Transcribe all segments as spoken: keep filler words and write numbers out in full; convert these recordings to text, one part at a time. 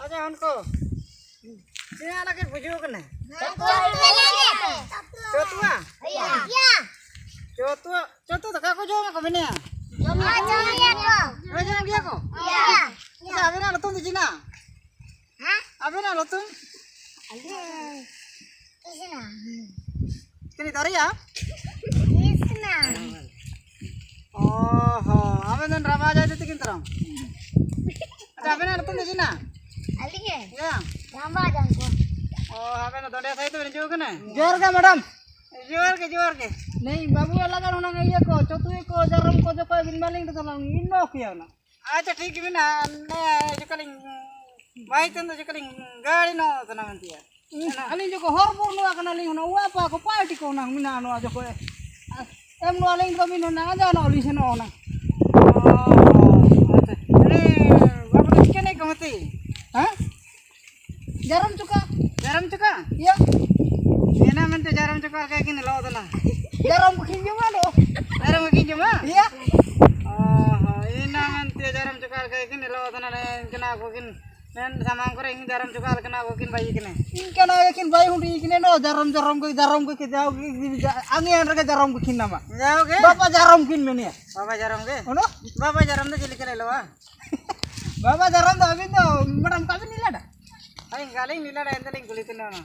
ᱟᱪᱪᱷᱟ, ᱩᱱᱠᱩ ᱪᱮᱫ ᱞᱟᱹᱜᱤᱫ ᱵᱩᱡᱷᱟᱹᱣ ᱠᱟᱱᱟ? ᱪᱷᱚᱛᱩᱣᱟ᱾ ᱪᱷᱚᱛᱩᱣᱟ? ᱪᱷᱚᱛᱩᱣᱟ ᱫᱟᱠᱟ ᱠᱚ ᱡᱚᱢᱟ ᱠᱚ ᱢᱮᱱᱮᱜᱼᱟ? ᱦᱮᱸ, ᱡᱚᱢ ᱜᱮᱭᱟ ᱠᱚ᱾ ᱟᱪᱪᱷᱟ, ᱟᱵᱮᱱᱟᱜ ᱧᱩᱛᱩᱢ ᱫᱚ ᱪᱮᱫ ᱠᱟᱱᱟ? ᱦᱮᱸ? ᱟᱵᱮᱱᱟᱜ ᱧᱩᱛᱩᱢ? ᱠᱨᱤᱥᱱᱟ᱾ ᱪᱮᱫ ᱫᱟᱨᱮᱭᱟ? ᱠᱨᱤᱥᱱᱟ᱾ ᱚ ᱦᱚ, ᱟᱵᱮᱱ ᱫᱚ ᱨᱟᱢᱟ ᱡᱟᱭ ᱫᱚ ᱛᱤᱠᱤᱱ ᱛᱟᱨᱟᱢ᱾ ᱟᱪᱪᱷᱟ, ᱟᱵᱮᱱᱟᱜ ᱧᱩᱛᱩᱢ ᱫᱚ ᱪᱮᱫ ᱠᱟᱱᱟ? ᱟᱹᱞᱤᱧ? ᱦᱮᱸ᱾ ᱨᱟᱢᱟ ᱡᱟᱝ ᱠᱚ᱾ ᱚ, ᱟᱵᱮᱱ ᱫᱚ ᱫᱚᱸᱰᱮ ᱥᱟᱭᱤᱰ ᱛᱮᱵᱮᱱ ᱦᱤᱡᱩᱜ ᱠᱟᱱᱟ? ᱡᱚᱦᱟᱨ ᱜᱮ, ᱢᱮᱰᱟᱢ᱾ ᱡᱚᱦᱟᱨ ᱜᱮ, ᱡᱚᱦᱟᱨ ᱜᱮ᱾ ᱱᱤᱭᱟᱹ ᱵᱟᱹᱵᱩ ᱮᱞᱟᱠᱟ ᱨᱮ ᱚᱱᱟ ᱤᱭᱟᱹ ᱠᱚ, ᱪᱚᱛᱩᱭ ᱠᱚ, ᱡᱟᱨᱚᱢ ᱠᱚ ᱡᱚᱠᱷᱚᱱ ᱵᱤᱱ ᱢᱟᱞᱤᱧ ᱨᱮᱫᱚ ᱞᱟᱝ ᱤᱱ ᱱᱚ ᱠᱮᱭᱟ ᱚᱱᱟ᱾ ᱟᱪᱪᱷᱟ, ᱴᱷᱤᱠ ᱜᱮ ᱢᱮᱱᱟᱜᱼᱟ᱾ ᱱᱮ, ᱡᱚᱠᱷᱚᱱ ᱞᱤᱧ ᱵᱟᱭ ᱛᱮᱱ ᱫᱚ ᱡᱚᱠᱷᱚᱱ ᱞᱤᱧ ᱜᱟᱹᱲᱤ ᱱᱚ ᱛᱟᱱᱟ ᱢᱮᱱᱛᱮᱭᱟ᱾ ᱟᱹᱞᱤᱧ ᱡᱚᱠᱷᱚᱱ ᱦᱚᱨ ᱵᱩᱨ ᱱᱚᱣᱟ ᱠᱟᱱᱟᱞᱤᱧ, ᱚᱱᱟ ᱚᱣᱟᱯᱟ ᱠᱚ ᱯᱟᱨᱴᱤ ᱠᱚ ᱚᱱᱟ ᱢᱮᱱᱟᱜᱼᱟ ᱱᱚᱣᱟ ᱡᱚᱠᱷᱚᱱ᱾ ᱮᱢ ᱱᱚᱣᱟ ᱞᱤᱧ ᱫᱚ ᱢᱤᱱ ᱚᱱᱟ ᱟᱸᱡᱟ ᱱᱚ ᱞᱤᱧ ᱥᱮᱱᱚᱜ ᱚᱱᱟ᱾ ᱚ, ᱟᱪᱪᱷᱟ᱾ ᱟᱨᱮ, ᱵᱟᱹᱵᱩ ᱫᱚ ᱪᱤᱠᱟᱹ ᱱᱟᱭ ᱠᱚ ᱢᱟᱹᱛᱤ? ᱦᱮᱸ? ᱡᱟᱨᱚᱢ ᱪᱚᱠᱟ᱾ ᱡᱟᱨᱚᱢ ᱪᱚᱠᱟ? ᱤᱭᱟᱹ᱾ ᱮᱱᱟ ᱢᱮᱱᱛᱮ ᱡᱟᱨᱚᱢ ᱪᱚᱠᱟ ᱠᱟᱭ ᱠᱤᱱ ᱞᱚ ᱫᱚᱱᱟ᱾ ᱡᱟᱨᱚᱢ ᱠᱚ ᱠᱤᱱ ᱡᱚᱢᱟ ᱫᱚ᱾ ᱡᱟᱨᱚᱢ ᱠᱚ ᱠᱤᱱ ᱡᱚᱢᱟ? ᱤᱭᱟᱹ᱾ ᱚ ᱦᱚ, ᱮᱱᱟ ᱢᱮᱱᱛᱮ ᱡᱟᱨᱚᱢ ᱪᱚᱠᱟ ᱠᱟᱭ ᱠᱤᱱ ᱞᱚ ᱫᱚᱱᱟ ᱱᱮ ᱮᱱᱠᱟᱱᱟ ᱠᱚ ᱠᱤᱱ ᱢᱮᱱ ᱥᱟᱢᱟᱝ ᱠᱚᱨᱮ ᱤᱧ ᱡᱟᱨᱚᱢ ᱪᱚᱠᱟ ᱞᱮᱠᱟᱱᱟ ᱠᱚ ᱠᱤᱱ ᱵᱟᱭ ᱠᱤᱱ᱾ ᱤᱱᱠᱟᱱᱟ ᱠᱤᱱ ᱵᱟᱭ ᱦᱩᱰᱤ ᱠᱤᱱ ᱱᱚ ᱡᱟᱨᱚᱢ ᱡᱟᱨᱚᱢ ᱠᱚ ᱡᱟᱨᱚᱢ ᱠᱚ ᱠᱤᱱ ᱡᱟᱣ ᱜᱮ ᱟᱝ ᱮᱱ ᱨᱮᱜᱮ ᱡᱟᱨᱚᱢ ᱠᱚ ᱠᱤᱱ ᱱᱟᱢᱟ᱾ ᱡᱟᱣ ᱜᱮ? ᱵᱟᱵᱟ ᱡᱟᱨᱚᱢ ᱠᱤᱱ ᱢᱮᱱᱮᱭᱟ᱾ ᱵᱟᱵᱟ ᱡᱟᱨᱚᱢ ᱜᱮ? ᱚᱱᱚ? ᱵᱟᱵᱟ ᱡᱟᱨᱚᱢ ᱫᱚ ᱪᱮᱫ ᱞᱮᱠᱟ ᱞᱮ ᱞᱚᱣᱟ? ᱵᱟᱵᱟ ᱡᱟᱨᱚᱢ ᱫᱚ ᱟᱹᱵᱤᱱ ᱫᱚ ᱢᱮᱰᱟᱢ ᱠᱟᱵᱤᱱ ᱞᱤᱞᱟᱰᱟ? ᱟᱹᱞᱤᱧ ᱜᱟᱞᱤᱧ ᱞᱤᱞᱟᱰᱟ, ᱮᱱᱛᱮ ᱞᱤᱧ ᱠᱩᱞᱤ ᱛᱮᱱᱟ ᱚᱱᱟ᱾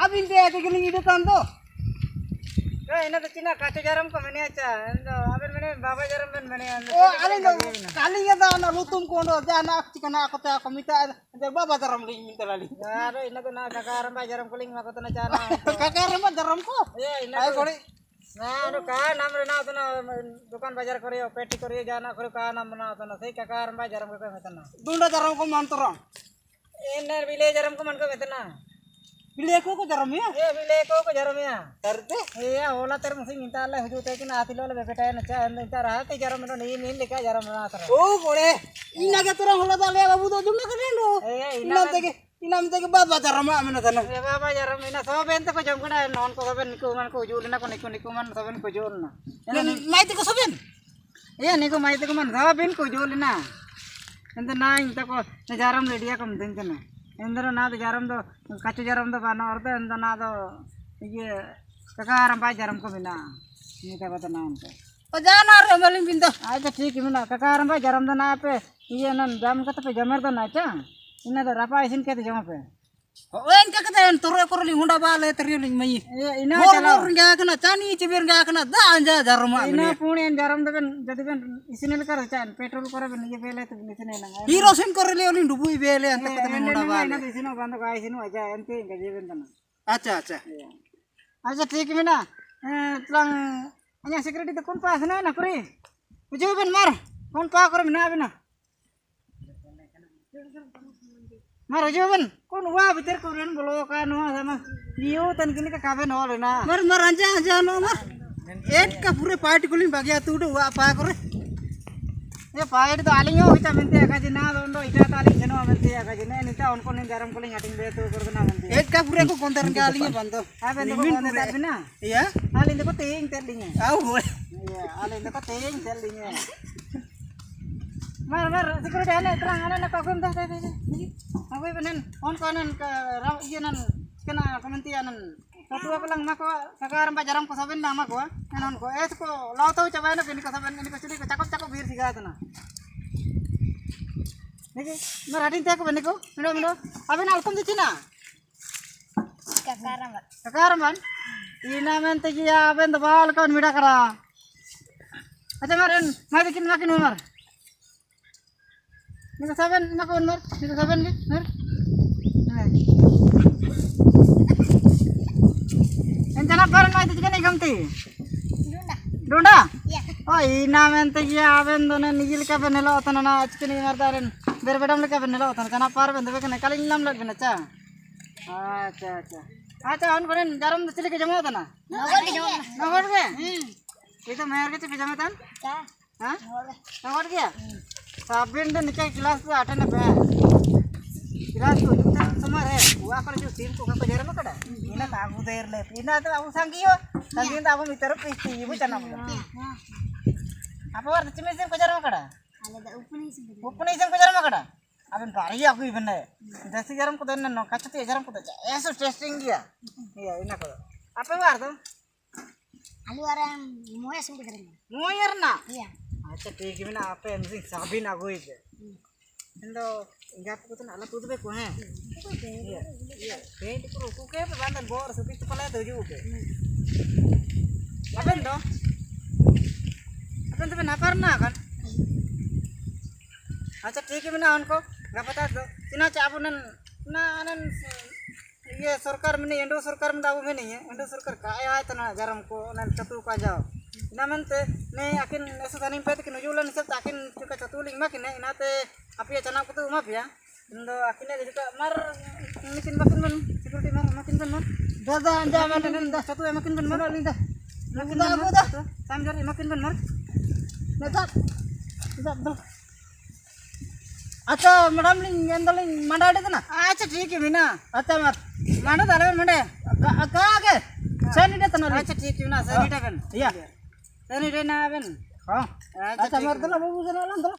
ᱟᱹᱵᱤᱱ ᱛᱮ ᱟᱹᱰᱤ ᱜᱮᱞᱤᱧ ᱤᱫᱤ ᱠᱟᱱ ᱫᱚ᱾ ᱦᱮᱸ, ᱤᱱᱟᱹ ᱫᱚ ᱪᱤᱱᱟ ᱠᱟᱪᱚ ᱡᱟᱨᱚᱢ ᱠᱚ ᱢᱮᱱᱮᱭᱟ ᱪᱟ᱾ ᱮᱱ ᱫᱚ ᱟᱵᱮᱱ ᱢᱮᱱᱮ ᱵᱟᱵᱟ ᱡᱟᱨᱚᱢ ᱵᱮᱱ ᱢᱮᱱᱮᱭᱟ, ᱮᱱ ᱫᱚ ᱚ, ᱪᱮᱫ ᱟᱹᱞᱤᱧ ᱫᱚ ᱞᱮᱠᱟ ᱵᱮᱱ ᱢᱮᱱᱟ? ᱟᱹᱞᱤᱧ ᱫᱚ ᱚᱱᱟ ᱨᱩᱛᱩᱢ ᱠᱚ ᱚᱸᱰᱮ ᱡᱟᱦᱟᱱᱟᱜ ᱪᱤᱠᱟᱹᱱᱟ ᱟᱠᱚ ᱛᱮ ᱟᱠᱚ ᱢᱮᱛᱟᱜᱼᱟ, ᱡᱮ ᱵᱟᱵᱟ ᱡᱟᱨᱚᱢ ᱞᱤᱧ ᱢᱮᱛᱟ ᱞᱤᱧ᱾ ᱟᱨ ᱤᱱᱟᱹ ᱫᱚ ᱱᱟ ᱠᱟᱠᱟ ᱟᱨ ᱵᱟ ᱡᱟᱨᱚᱢ ᱠᱚᱞᱤᱧ ᱮᱢᱟ ᱠᱚ ᱛᱟᱦᱮᱱᱟ ᱪᱟ ᱱᱟ᱾ ᱠᱟᱠᱟ ᱟᱨ ᱵᱟ ᱡᱟᱨᱚᱢ ᱠᱚ? ᱦᱮᱸ, ᱤᱱᱟᱹ ᱟᱭ ᱠᱚ᱾ ᱠᱚᱲᱤ᱾ ᱱᱟ, ᱚᱱᱟ ᱠᱟ ᱱᱟᱢ ᱨᱮᱱᱟᱜ ᱛᱟᱦᱮᱱᱟ, ᱫᱚᱠᱟᱱ ᱵᱟᱡᱟᱨ ᱠᱚᱨᱮ, ᱯᱮᱴᱤ ᱠᱚᱨᱮ, ᱡᱟᱦᱟᱱᱟᱜ ᱠᱚᱨᱮ ᱠᱟ ᱱᱟᱢ ᱵᱮᱱᱟᱣ ᱛᱟᱦᱮᱱᱟ, ᱥᱮᱭ ᱠᱟᱠᱟ ᱟᱨ ᱵᱟ ᱡᱟᱨᱚᱢ ᱠᱚᱠᱚ ᱢᱮᱛᱟᱱᱟ᱾ ᱫᱩᱱᱰᱟ ᱡᱟᱨᱚᱢ ᱠᱚ ᱢᱟᱱᱛᱚᱨᱚ᱾ ᱮᱱᱮᱨ ᱵᱤᱞᱮ ᱡᱟᱨᱚᱢ ᱠᱚ ᱢᱟᱱ ᱠᱚ ᱢᱮᱛᱟᱱᱟ᱾ ᱵᱤᱞᱮ ᱠᱚ ᱠᱚ ᱡᱟᱨᱚᱢ ᱢᱮᱭᱟ? ᱮ, ᱵᱤᱞᱮ ᱠᱚ ᱠᱚ ᱡᱟᱨᱚᱢ ᱢᱮᱭᱟ᱾ ᱛᱟᱨᱛᱮ? ᱮ, ᱭᱟ, ᱦᱚᱞᱟ ᱛᱮᱨ ᱢᱩᱥᱤ ᱢᱤᱱᱛᱟ ᱞᱮ ᱦᱩᱡᱩ ᱛᱮ ᱠᱤᱱ ᱟᱛᱤ ᱞᱚ ᱞᱮ ᱵᱮᱯᱮᱴᱟ ᱮᱱ ᱪᱟ, ᱮᱱ ᱫᱚ ᱤᱱᱛᱟ ᱨᱟᱦᱟ ᱛᱮ ᱡᱟᱨᱚᱢ ᱢᱮᱱᱟ, ᱱᱤ ᱢᱤᱱ ᱞᱮᱠᱟ ᱡᱟᱨᱚᱢ ᱢᱮᱱᱟ ᱛᱟᱨᱟ᱾ ᱳ, ᱠᱚᱲᱮ, ᱤᱱᱟ ᱜᱮ ᱛᱚᱨᱟ ᱦᱚᱞᱟ ᱫᱚ ᱟᱞᱮ ᱵᱟᱵᱩ ᱫᱚ ᱡᱚᱢ ᱠᱟᱱᱟ ᱱᱚ᱾ ᱮ, ᱭᱟ, ᱤᱱᱟ ᱤᱱᱟ ᱢᱮᱱ ᱛᱮᱜᱮ, ᱤᱱᱟ ᱢᱮᱱ ᱛᱮᱜᱮ ᱵᱟᱵᱟ ᱡᱟᱨᱚᱢ ᱢᱟ ᱢᱮᱱᱟ ᱛᱟᱱᱟ᱾ ᱮ, ᱵᱟᱵᱟ ᱡᱟᱨᱚᱢ, ᱤᱱᱟ ᱥᱚᱵᱮᱱ ᱛᱮᱠᱚ ᱡᱚᱢ ᱠᱟᱱᱟ, ᱱᱚᱱ ᱠᱚ ᱥᱚᱵᱮᱱ ᱱᱤᱠᱩ ᱢᱟᱱ ᱠᱚ ᱦᱩᱡᱩ ᱞᱮᱱᱟ ᱠᱚ, ᱱᱤᱠᱩ, ᱱᱤᱠᱩ ᱢᱟᱱ ᱥᱚᱵᱮᱱ ᱠᱚ ᱦᱩᱡᱩ ᱞᱮᱱᱟ᱾ ᱢᱟᱭ ᱛᱮᱠᱚ ᱥᱚᱵᱮᱱ? ᱮ, ᱱᱤᱠᱩ ᱢᱟᱭ ᱛᱮᱠᱚ ᱢᱟᱱ ᱥᱚᱵᱮᱱ ᱠᱚ ᱦᱩᱡᱩ ᱞᱮᱱᱟ᱾ Endo na inta ko, na jarom do idea ko mending kena. Endo na do jarom do, kachu jarom do bana ordo, endo na do, iye, kaka haram pa jarom ko bina. Ini ta ko na ente. O jana re maling bindo. Acha, thik hi mina, kaka haram pa jarom do na pe, iye nan jam kata pe jamar do na cha. Ina do rapa isin kete jama pe. O, enka kata en toro koro li Honda bale teri li mai. Iya, ina bor chala. Bor nga kena chani chibir nga kena da anja jarma. Ina puni en jarom da ben, jadi ben isin el kar chan petrol koro ben iye bele tu isin el nang. Hero sen koro li oli dubu bele anta kata ben Honda bale. Ina isin o bando ka isin o aja ente enka jeben tana. Acha, acha. Iya. Acha, thik mina. Eh, tulang anya security tu kon pa sana na kuri. Uju ben mar. Kon pa kore mina bina. Mar, aja ben, kon wa biter kuren bolo ka no sama. Niu tan kini ka kabe no le na. Mar, mar, anja, anja no mar. Ek ka pure party kulin bagia tu do wa pa kore. Ye party to aling yo kita mente aga jina dondo ita to aling jeno mente aga jina nita on kon jaram kulin ating be tu kor na mente. Ek ka pure ko kontar ka aling bando. Aben ko kontar bina. Iya. Aling ko ting ter linge. Au. Iya, aling ko ting ter linge. Mar, mar, security ane, terang, ane, nak aku minta, tadi, tadi. Aku minta, on ko nan, ke, ram, iya nan, kena, aku minta, nan. Satu aku lang, mako, sekarang pajaram ko saben, nama ko, nan on ko. Eh, ko, lau tau, coba, nan, ini ko saben, ini ko, sini ko, cakep, cakep, biar tiga tu, nah. Niki, mar, adin te aku, beniko, mino, mino. Aben alkum di Cina. Kakaram, Bang. Kakaram, Bang? Ina mente kia aben da bal kan mida kara. Acha, mar, en, mai bikin makin, mar. Niko saben, makin, mar. Niko saben, ni, mar. Hai. En chana paran mai tu chikani kamti. Dunda. Dunda? Iya. Oh, ina mente kia aben dona nigil ka benelo tana na achkini mardaren. Berbedam leka benelo tana chana par ben debe kene kali lam lek bena cha. Acha, acha. Acha, on konen jaram do chili ke jamo tana? Nogor ke? Nogor ke? Hmm. Itu mayar ke chili ke jamo tan? Cha. Ha? Nogor ke? Hmm. Sabin do nika class tu ate na pe. Class tu juta sumar hai. Wa kala ju sim ko ka jaram kada. Ina tagu der le. Ina tu abu sangi yo. Sangi tu abu mitar pisti ibu chana. Hmm. Apa war chimi sim ko jaram kada? ᱟᱞᱮ ᱫᱚ ᱩᱯᱱᱟᱹᱭ ᱥᱤᱢ ᱠᱚ ᱡᱟᱨᱟᱢᱟ᱾ ᱩᱯᱱᱟᱹᱭ ᱥᱤᱢ ᱠᱚ ᱡᱟᱨᱟᱢ ᱟᱠᱟᱫᱟ? ᱟᱵᱮᱱ ᱵᱟᱲᱟᱭᱟ ᱟᱹᱜᱩᱭ ᱵᱮᱱ ᱱᱮ᱾ ᱫᱮᱥᱤ ᱡᱟᱨᱟᱢ ᱠᱚᱫᱚ ᱮᱱᱟ ᱱᱚᱝᱠᱟ ᱪᱷᱟᱹᱛᱩ ᱡᱟᱨᱟᱢ ᱠᱚᱫᱚ ᱮᱥ ᱴᱮᱥᱴᱤᱝ ᱜᱮᱭᱟ᱾ ᱤᱭᱟᱹ, ᱤᱱᱟᱹ ᱠᱚᱫᱚ᱾ ᱟᱯᱮ ᱚᱲᱟᱜ ᱨᱮᱫᱚ? ᱟᱞᱮ ᱚᱲᱟᱜ ᱨᱮ ᱢᱚᱬᱮ ᱥᱤᱢ ᱠᱚ ᱡᱟᱨᱟᱢ ᱠᱟᱱᱟ᱾ ᱢᱚᱬᱮ ᱨᱮᱱᱟᱜ? ᱤᱭᱟᱹ᱾ ᱟᱪᱪᱷᱟ, ᱴᱷᱤᱠ ᱜᱮ ᱢᱮᱱᱟᱜᱼᱟ, ᱟᱯᱮ ᱮᱱ ᱥᱤ ᱥᱟᱵᱤᱱ ᱟᱹᱜᱩᱭ ᱯᱮ᱾ ᱦᱩᱸ᱾ ᱤᱧ ᱫᱚ ᱮᱸᱜᱟᱛ ᱛᱟᱠᱚ ᱴᱷᱮᱱ ᱟᱞᱚ ᱛᱩᱫ ᱵᱮ ᱠᱚ, ᱦᱮᱸ? ᱦᱩᱸ᱾ ᱤᱭᱟᱹ, ᱤᱭᱟᱹ, ᱯᱮᱱᱴ ᱠᱚ ᱩᱠᱩ ᱠᱮ ᱯᱮ, ᱵᱟᱝ ᱫᱚ ᱵᱚᱦᱚᱜ ᱨᱮ ᱥᱩᱠᱤᱡ ᱛᱚᱯᱟ ᱞᱟᱭᱟ ᱛᱚ ᱦᱤᱡᱩᱜ ᱯᱮ᱾ ᱦᱩᱸ᱾ ᱟᱵᱮᱱ ᱫᱚ? ᱟᱵᱮᱱ ᱫᱚᱵᱮᱱ ᱦᱟᱯᱟᱨ ᱱᱟ ᱠᱷᱟᱱ? ᱟᱪᱪᱷᱟ, ᱴᱷᱤᱠ ᱜᱮ ᱢᱮᱱᱟᱜᱼᱟ, ᱩᱱᱠᱩ ᱜᱟᱯᱟ ᱛᱟᱠ ᱫᱚ᱾ ᱛᱤᱱᱟᱹᱜ ᱪᱟ ᱟᱵᱚ ᱱᱮᱱ, ᱱᱟ, ᱱᱮᱱ, ᱤᱭᱟᱹ, ᱥᱚᱨᱠᱟᱨ ᱢᱮᱱᱮ, ᱮᱱᱰᱤ ᱮ ᱥᱚᱨᱠᱟᱨ ᱢᱮᱱᱫᱟ, ᱟᱵᱚ ᱢᱮᱱᱮ, ᱮᱱᱰᱤ ᱮ ᱥᱚᱨᱠᱟᱨ ᱠᱟ ᱟᱭ ᱟᱭ ᱛᱟᱱᱟ ᱡᱟᱨᱟᱢ ᱠᱚ, ᱚᱱᱟ ᱪᱷᱟᱹᱛᱩ ᱠᱚ ᱟᱡᱟᱣ᱾ ᱤᱱᱟ ᱢᱮᱱᱛᱮ, ᱱᱮ ᱟᱹᱠᱤᱱ ᱮᱥ ᱮᱥ ᱟᱹᱱᱤᱡ ᱯᱮ ᱛᱟᱹᱠᱤᱱ ᱦᱤᱡᱩᱜ ᱞᱮᱱ ᱦᱤᱥᱟᱹᱵ ᱛᱮ ᱟᱹᱠᱤᱱ ᱪᱮᱫ ᱞᱮᱠᱟ ᱪᱷᱟᱹᱛᱩ ᱞᱤᱧ ᱮᱢᱟ ᱠᱤᱱᱟ, ᱤᱱᱟᱛᱮ ᱟᱯᱮᱭᱟᱜ ᱪᱟᱱᱟ ᱠᱚᱫᱚ ᱮᱢᱟ ᱯᱮᱭᱟ᱾ ᱤᱧ ᱫᱚ ᱟᱹᱠᱤᱱᱟᱜ ᱡᱩᱫᱤ ᱠᱚ ᱢᱟᱨ ᱮᱢᱟ ᱠᱤᱱ ᱵᱮᱱ, security ᱢᱟᱨ ᱮᱢᱟ ᱠᱤᱱ ᱵᱮᱱ ᱢᱟᱨ᱾ ᱫᱟᱫᱟ, ᱟᱸᱡᱚᱢ ᱮᱢᱟ ᱠᱤᱱ ᱵᱮᱱ, ᱪᱷᱟᱹᱛᱩ ᱮᱢᱟ ᱠᱤᱱ ᱵᱮᱱ ᱢᱟᱨ᱾ ᱮᱢᱟ ᱠᱤᱱ ᱵᱮᱱ ᱢᱟᱨ, ᱪᱷᱟᱹᱛᱩ, ᱥᱟᱢ ᱡᱟᱨ ᱮᱢᱟ ᱠᱤᱱ ᱵᱮᱱ ᱢᱟᱨ᱾ ᱱᱮᱛᱟᱨ, ᱱᱮᱛᱟᱨ ᱫᱚ ᱟᱪᱪᱷᱟ, madam ᱞᱤᱧ ᱢᱮᱱᱫᱟᱞᱤᱧ, ᱢᱟᱸᱰᱟ ᱮᱰᱮ ᱛᱟᱱᱟ? ᱟᱪᱪᱷᱟ, ᱴᱷᱤᱠ ᱜᱮ ᱢᱮᱱᱟᱜᱼᱟ᱾ ᱟᱪᱪᱷᱟ, ᱢᱟ᱾ ᱢᱟᱸᱰᱟ ᱫᱚ ᱟᱞᱚᱵᱮᱱ ᱢᱟᱸᱰᱟᱭᱟ᱾ ᱠᱟ-, ᱠᱟ ᱜᱮ? ᱦᱮᱸ᱾ ᱥᱮᱱ ᱮᱰᱮ ᱛᱟᱱᱟ ᱞᱤᱧ᱾ ᱟᱪᱪᱷᱟ, ᱴᱷᱤᱠ ᱜᱮ ᱢᱮᱱᱟᱜᱼᱟ, ᱥᱮᱱ ᱮᱰᱮ ᱵᱮᱱ᱾ ᱤᱭᱟᱹ᱾ ᱥᱮᱱ ᱮᱰᱮ ᱱᱟ ᱵᱮᱱ᱾ ᱦᱚᱸ᱾ ᱟᱪᱪᱷᱟ, ᱟᱪᱪᱷᱟ, ᱴᱷᱤᱠ ᱢᱟ, ᱜᱮ ᱫᱮᱞᱟ ᱢᱮᱱᱟᱜᱼᱟ᱾ ᱵᱟᱹᱵᱩ, ᱫᱮᱞᱟ ᱞᱟᱝ ᱫᱮᱞᱟ᱾